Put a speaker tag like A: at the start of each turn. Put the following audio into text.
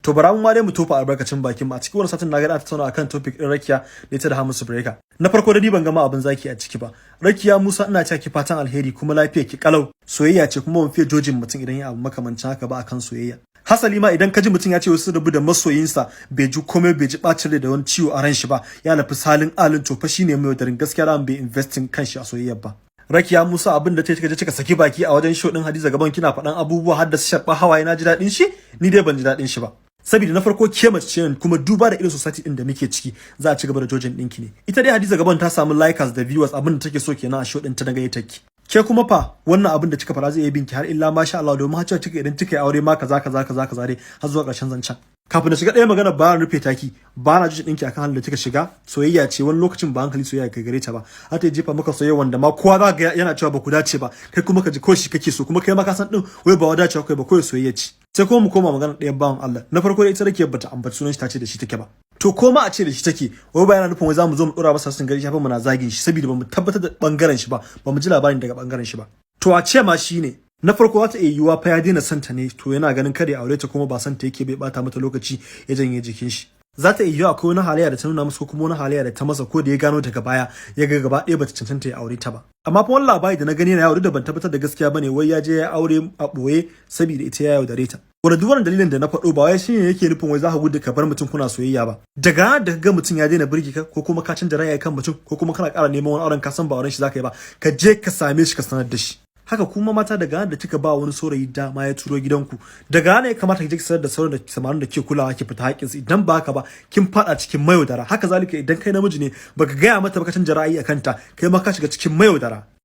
A: To bara mu ma dai mu tofa albarkacin bakin mu. A cikin wani satin na ga ta tattauna akan topic din Rakiya da ita da Hamisu Breaker. Na farko da ni ban gama abin zaki a ciki ba. Rakiya Musa, ina cewa ki fatan alheri kuma lafiya ki kalau. Soyayya ce, kuma ban fiye judging mutum idan ya abu makamancin haka ba akan soyayya. Hasali ma, idan ka ji mutum ya ce wasu rabu da masoyinsa, bai ji komai, bai ji bacin rai da wani ciwo a ran shi ba, ya nufi salin alin, to fa shine mai yaudarin gaskiya da bai investing kanshi a soyayyar ba. Rakiya Musa, abin da ta kika je kika saki baki a wajen show din Hadiza Gabon, kina faɗan abubuwa har da su sharɓa hawaye, na ji daɗin shi? Ni dai ban ji daɗin shi ba. Saboda na farko, ke mace ce, kuma duba da irin society din da muke ciki, za a ci gaba da judging ɗinki ne. Ita dai Hadiza Gabon ta samu likers da viewers, abin da take so kenan a show din ta daga ita. Ki ke kuma fa, wannan abin da kika fara zai iya binki har illa masha Allah, domin har cewa kika idan kika yi aure ma kaza kaza kaza kaza dai har zuwa ƙarshen zancen. Kafin na shiga ɗaya magana, ba na rufe taki ba, na judging ɗinki akan halin da kika shiga. Soyayya ce, wani lokacin ba hankali soyayya kai gare ta ba, har ta jefa maka soyayya wanda ma kowa za ga yana cewa ba ku dace ba, kai kuma ka ji ko shi kake so, kuma kai ma ka san din wai ba wadacewa kai ba, kawai soyayya ce. Sai kuma mu koma magana ɗayan bawan Allah. Na farko da ita rake bata ambaci sunan shi ta ce da shi take ba. To ko ma a ce da shi take, wai ba yana nufin wai za mu zo mu dora masa sun gari shafin muna zagin shi, saboda ba mu tabbatar da bangaren shi ba, ba mu ji labarin daga bangaren shi ba. To a ce ma shi ne, na farko za ta iya yiwuwa fa ya daina santa ne, to yana ganin kada ya aure ta kuma ba santa yake bai bata mata lokaci, ya janye jikin shi. Za ta iya yiwuwa akwai wani halayya da ta nuna masa ko kuma wani halayya da ta masa, ko da ya gano daga baya ya ga gaba ɗaya bata cancanta ya aure ta ba. Amma fa wani labari da na gani na yawo da ban tabbatar da gaskiya bane, wai ya je ya aure a ɓoye saboda ita ya yaudare ta. Wanda duk wannan dalilin da na faɗo ba wai shine yake nufin wai za ka gudu ka bar mutum kuna soyayya ba. Daga da ka ga mutum ya daina burge ka, ko kuma ka canza ra'ayi kan mutum, ko kuma kana ƙara neman wani auren, ka san ba auren shi zaka yi ba, ka je ka same shi ka sanar da shi. Haka kuma mata, daga da kika ba wani saurayi dama ya turo gidanku, daga ne ya kamata ki je ki sanar da sauran da samarin da ke kulawa, ki fita haƙƙin su. Idan ba haka ba, kin fada cikin mayaudara. Haka zalika, idan kai namiji ne, baka gaya mata ba, ka canja ra'ayi akan ta, kai ma ka shiga cikin mayaudara.